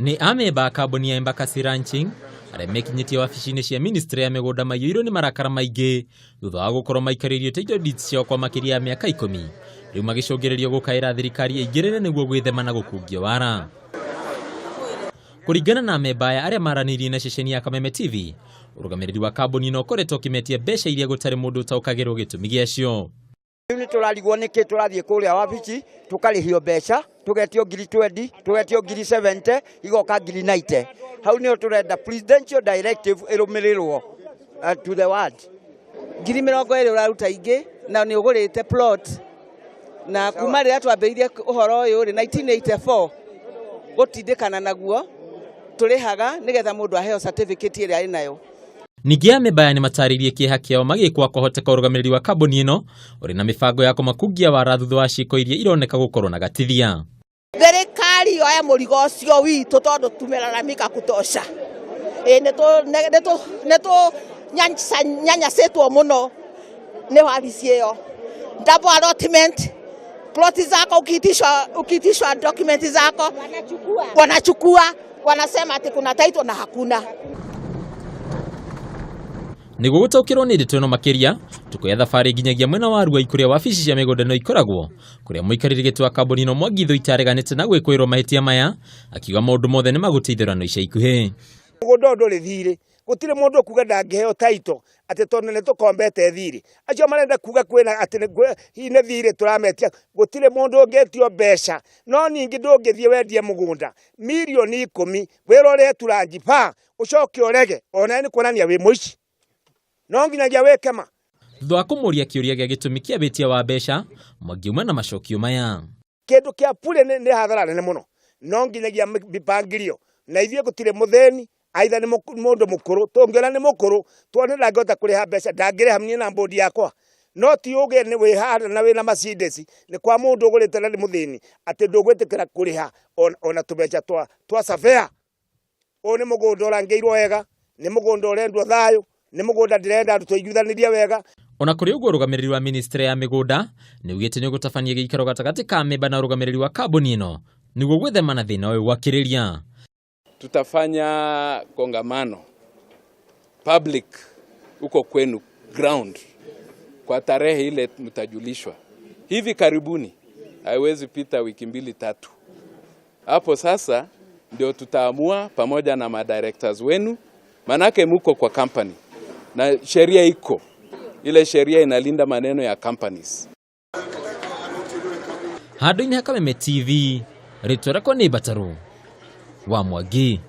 Nĩ amemba a kambuni ya Embakasi Ranching arĩa mekinyĩtie wabici-inĩ cia ministry ya mĩgũnda maiyũirwo nĩ marakara maingĩ thutha wa gũkorwo maikarĩirio title deeds ciao kwa makĩria ya mĩaka ikũmi, rĩu magĩcũngĩrĩrio gũkaĩra thirikari ĩingĩrĩre nĩguo gwĩthema na gũkungio wara. Kũringana na amemba aya arĩa maranĩirie na ceceni ya Kameme TV, ũrũgamĩrĩri wa kambuni ĩno ũkoretwo ũkĩmetia mbeca iria gũtarĩ mũndũ ũtaũkagĩrwo gĩtũmi gĩacio. Rĩu nĩ tũrarigwo nĩkĩ tũrathiĩ kũrĩa wabici tũkarĩhio mbeca, tũgetio ngiri 20, tũgetio ngiri 70, igoka ngiri 90. Hau nĩho tũrenda presidential directive ĩrũmĩrĩrwo to the word. 20,000 ũraruta ingĩ na nĩ ũgũrĩte plot, na kuma rĩrĩa twambĩrĩirie ũhoro ũyũ rĩ, 1984 gũtindĩkana naguo tũrĩhaga nĩgetha mũndũ aheo certificate ĩrĩa arĩ nayo. Ningĩ amemba aya nĩmatarĩirie kĩeha kĩao magĩkwa kwahoteka ũrũgamĩrĩri wa kambuni ĩno ũrĩ na mĩbango ya kũmakungia wara thutha wa ciĩko iria ironeka gũkorwo na gatithia. Thirikari yoe mũrigo ũcio witũ tondũ tumelalamika kutosha. Ĩ nĩ tũnyanyacĩtwo mũno nĩ wabici ĩyo. Double allotment, ploti zako ukiitishwa document zako wanachukua, wanasema ati kuna title na hakuna. Nĩguo gũtaũkĩrwo nĩ ndeto ĩno makĩria, tũkoya thabarĩ nginyagia mwena wa Ruai kũrĩa wabici cia mĩgũnda ĩno ikoragwo, kũrĩa mũikarĩri gĩtĩ wa kambuni ĩno Mwangi Thuita areganĩte na gwĩkũĩrwo mahĩtia maya, akiuga maũndũ mothe nĩ magũteithũranwo ica ikuhĩ. Mũgũnda ũyũ ndũrĩ thirĩ, gũtirĩ mũndũ ũkuga ndangĩheo title atĩ tondũ nĩ tũkombete thirĩ. Acio marenda kuga kwĩna atĩ hihi nĩ thirĩ tũrametia, gũtirĩ mũndũ ũngĩtio mbeca. No ningĩ ndũngĩthiĩ wendie mũgũnda 10,000,000 wĩrwo ũrĩhe turanjiba ũcoke ũrege, ona nĩ kuonania wĩ mũici. No nginyagia wĩke ma. Thutha wa kũmũria kĩũria gĩa gĩtũmi kĩa wĩtia wa mbeca, Mwangi auma na macokio maya. Kĩndũ kĩa bure nĩ hathara nene mũno, no nginyagia mĩbangilio na ithuĩ gũtirĩ mũthĩni, aitha nĩ mũndũ mũkũrũ, tũngĩona nĩ mũkũrũ tuone ndangĩhota kũrĩha mbeca, ndangĩrĩha niĩ na mbũndi yakwa. No ti ũge nĩ wĩ haha na wĩna Mercedes, nĩ kwa mũndũ ũgũrĩte na nĩ mũthĩni atĩ ndũgwĩtĩkĩra kũrĩha ona tũbeca twa surveyor. Ũyũ nĩ mũgũnda ũrangĩirwo wega, nĩ mũgũnda ũrendwo thayũ, nĩ mũgũnda ndĩrenda andũ tũiguithanĩrie wega. Ona kũrĩ ũguo, ũrũgamĩrĩri wa ministry ya mĩgũnda nĩ ugĩte nĩ ũgũtabania gĩikaro gatagatĩ ka amemba na ũrũgamĩrĩri wa kambuni ĩno nĩguo gwĩthema na thĩna ũyũ gwakĩrĩria. Tutafanya kongamano public huko kwenu ground kwa tarehe ile mtajulishwa hivi karibuni, haiwezi pita wiki mbili tatu. Hapo sasa ndio tutaamua pamoja na madirectors wenu, manake muko kwa company na sheria iko, ile sheria inalinda maneno ya companies. Handũ-inĩ ha Kameme TV, rĩtwa rĩakwa nĩ Mbatarũ wa Mwangi.